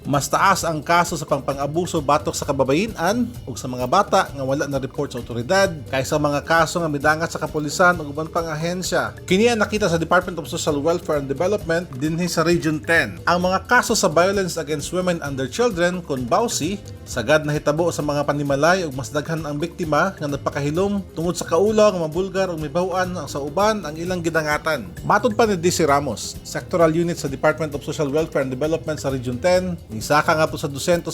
Mas taas ang kaso sa pangpang-abuso batok sa kababayen-an ug sa mga bata nga wala na report sa otoridad kaysa mga kaso nga midangat sa kapulisan ug uban pang ahensya. Kini ang nakita sa Department of Social Welfare and Development dinhi sa Region 10. Ang mga kaso sa violence against women and their children kon VAWC sagad nahitabo sa mga panimalay ug mas daghan ang biktima nga nagpakahilom tungod sa kaulaw nga mabulgar ug mibaw-an ang sa uban ang ilang gidangatan. Matod pa ni DC Ramos, Sectoral Unit sa Department of Social Welfare and Development sa Region 10, nisaka nga po sa 200%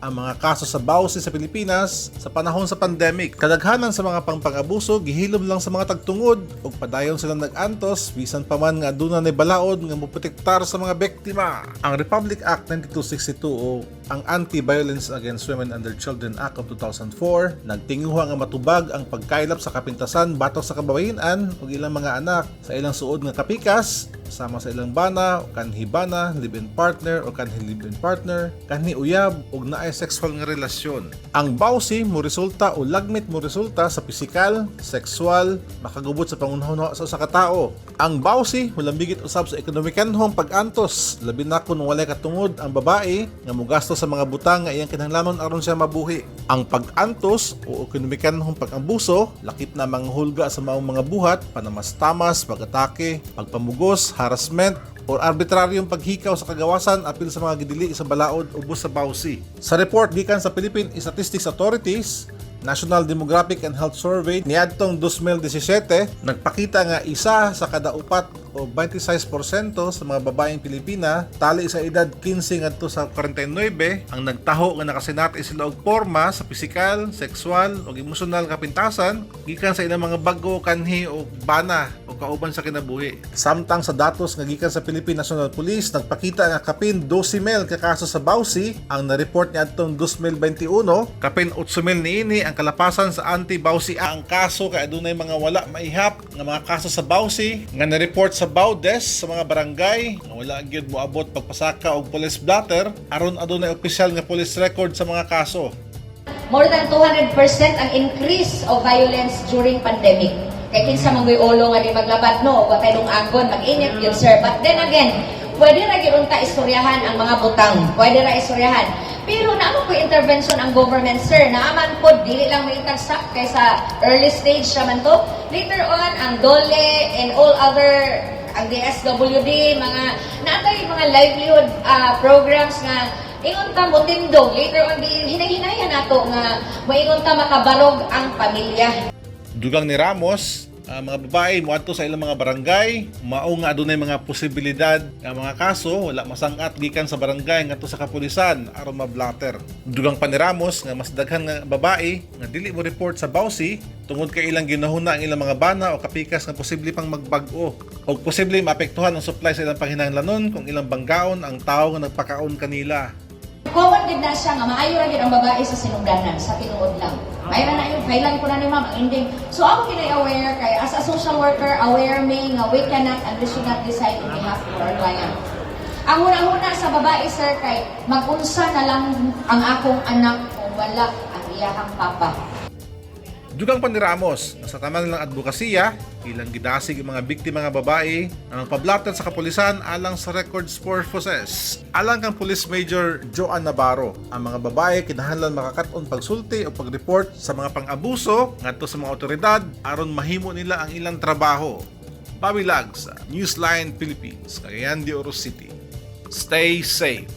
ang mga kaso sa VAWC sa Pilipinas sa panahon sa pandemic. Kadaghanan sa mga pangpang-abuso gihilom lang sa mga tagtungod ug padayon silang nag-antos bisan pa man nga aduna nay balaod nga moprotektar sa mga biktima. Ang Republic Act 9262 o ang Anti-Violence Against Women and Their Children Act of 2004 nagtinguha nga matubag ang pagkaylap sa kapintasan batok sa kababayen-an ug ilang mga anak sa ilang suod nga kapikas sama sa ilang bana o kanhi bana, live-in partner o kanhi live-in partner, kanhi uyab ug naay sexual nga relasyon. Ang VAWC mo resulta o lagmit mo resulta sa pisikal, sexual, makagubot sa pangunahuna sa usa ka tao. Ang VAWC mulambigit usab sa ekonomikanhong pag-antos, labi na kung walay katungod ang babae nga mogasto sa mga butang nga iyang kinahanglanon aron siya mabuhi. Ang pag-antos o ekonomikanhong pag-ambuso lakip na manghulga sa maong mga buhat, panamastamas, pag-atake, pagpamugos, harassment, or arbitraryong paghikaw sa kagawasan apil sa mga gidili sa balaod ubos sa VAWC. Sa report gikan sa Philippine Statistics Authorities, National Demographic and Health Survey niadtong 2017, nagpakita nga isa sa kada upat o 26% sa mga babaeng Pilipina tali sa edad 15 ngadto sa 49 ang nagtaho nga nakasinati sila og porma sa pisikal, sexual ug emosyonal kapintasan gikan sa ilang mga bag-o, kanhi o bana o kauban sa kinabuhi. Samtang sa datos nga gikan sa Philippine National Police, nagpakita nga kapin 12,000 ka kaso sa VAWC ang na-report niadtong 2021, kapin 8,000 niini ang kalapasan sa anti-VAWC. Ang kaso kay adunay mga wala maihap nga mga kaso sa VAWC nga na-report sa VAWDesk sa mga barangay nga wala gyud moabot pagpasaka og police blotter aron adunay opisyal nga police record sa mga kaso. More than 200% ang increase of violence during pandemic. Kay kinsa man goy ulo nga di maglabad, no, wa kay angon, mag-init gyud, sir. But then again, pwede ra gyud unta istoryahan ang mga butang. Pwede ra istoryahan. Pero naa man poy intervention ang government, sir. Naa man pod, dili lang may stop kay sa early stage siya man to. Later on, ang DOLE and all other, ang DSWD, mga natay mga livelihood programs nga ingon ta mo tindog later on, di hinay-hinayan nato nga moingon ta makabarog ang pamilya. Dugang ni Ramos, ang mga babae moadto sa ilang mga barangay, mao nga adunay mga posibilidad nga mga kaso wala masangat gikan sa barangay ngadto sa kapulisan aron mablatter. Dugang pa ni Ramos nga mas daghan nga babae nga dili mo report sa VAWC tungod kay ilang ginahuna ang ilang mga bana o kapikas nga posible pang magbag-o o posible maapektuhan ang supply sa ilang panginahanglanon kung ilang banggaon ang tawo nga nagpakaon kanila. Common gid na siya nga maayo ra gid ang babae sa sinugdanan, sa tinuod lang. Maayo na yung kailan ko na ni ma'am ang ending. So ako kinay aware kay as a social worker, aware me nga we cannot and we should not decide on behalf of our client. Ang huna-huna sa babae, sir, kay mag-unsa na lang ang akong anak kung wala ang iyahang papa. Dugang pa ni Ramos na sa tama nilang advokasya, ilang gidasig ang mga biktima nga babae na magpablatter sa kapulisan alang sa records purposes. Alang kang Police Major Joan Navarro, ang mga babae kinahanglan makakat-on pagsulti o pag-report sa mga pang-abuso ngadto sa mga otoridad aron mahimo nila ang ilang trabaho. Bobby Lags, Newsline Philippines, Cagayan de Oro City. Stay safe.